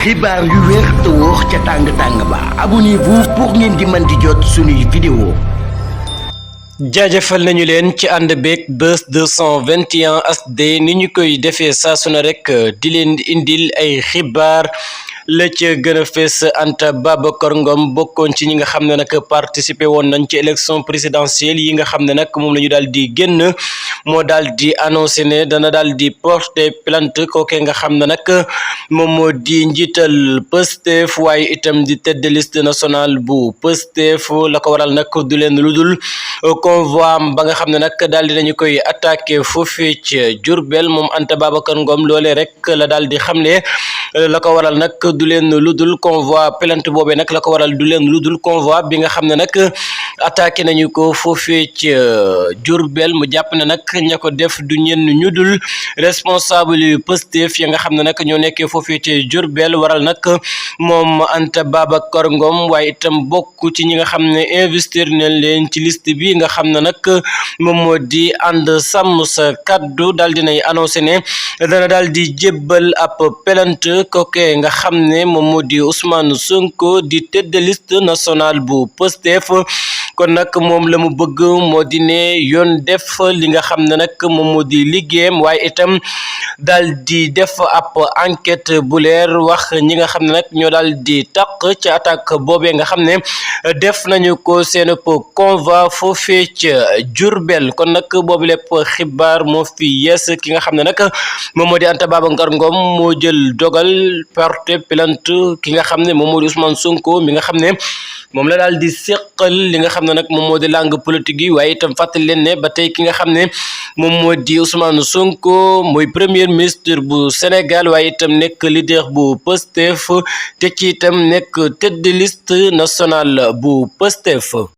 xibaar yu wér te wóor ca tàng ba abonnez-vous pour ngeen di mën di jot suñuy vidéo. jaajëfal nañu leen ci ànd beeg Buzz 221 HD ni ñu koy defee saa su ne rek di leen indil ay xibaar la ca gën a fees Anta Babacar Ngom bokkoon ci ñi nga xam ne nag participé woon nañ ci élection présidentielle yi nga xam ne nag moom la ñu daal di génn moo daal di annoncé ne dana daal di porter plainte kooke nga xam ne nag moom moo di njiital Pastef waaye itam di tête de liste nationale bu Pastef la ko waral nag du leen lu dul convoi ba nga xam ne nag daal di nañu koy attaqué foofee ci Diourbel moom Anta Babacar Ngom loolee rek la daal di xamle la ko waral nag du leen lu dul convoi plainte boobee nag la ko waral du leen lu dul convoi bi nga xam ne nag attaqué nañu ko foofee ci Diourbel mu jàpp ne nag ña ko def du ñenn ñu dul responsable yu Pastef ya nga xam ne nag ñoo nekkee foofee ci Diourbel waral nag moom Anta Babacar Ngom waaye itam bokk ci ñi nga xam ne investir nañ leen ci liste bi nga xam ne nag moom moo di ànd sàmm sa kaddu daal dinay annoncé ne dana daal di jébbal ab plainte kooke nga xam ne moom moo di Ousmane Sonko di tête de liste nationale bu Pastef kon nag moom la mu bëgg moo di ne yoon def li nga xam ne nag moom moo di liggéeyam waaye itam daal di def ab enquête bu leer wax ñi nga xam ne nag ñoo daal di taq ci attaque boobee nga xam ne def nañu ko seen convoi foofee ca Diourbel kon nag boobu lépp xibaar moo fi yees ki nga xam ne nag moom moo di Anta Babacar Ngom moo jël dogal porter plainte ki nga xam ne moom moo di Ousmane Sonko mi nga xam ne moom la daal di seqal li nga xam ne nag moom moo di langue politique yi waaye itam fàttali leen ne ba tey ki nga xam ne moom moo di Ousmane Sonko mooy premier ministre bu Sénégal waaye itam nekk leader bu Pastef te ci itam nekk tête de liste nationale bu Pastef.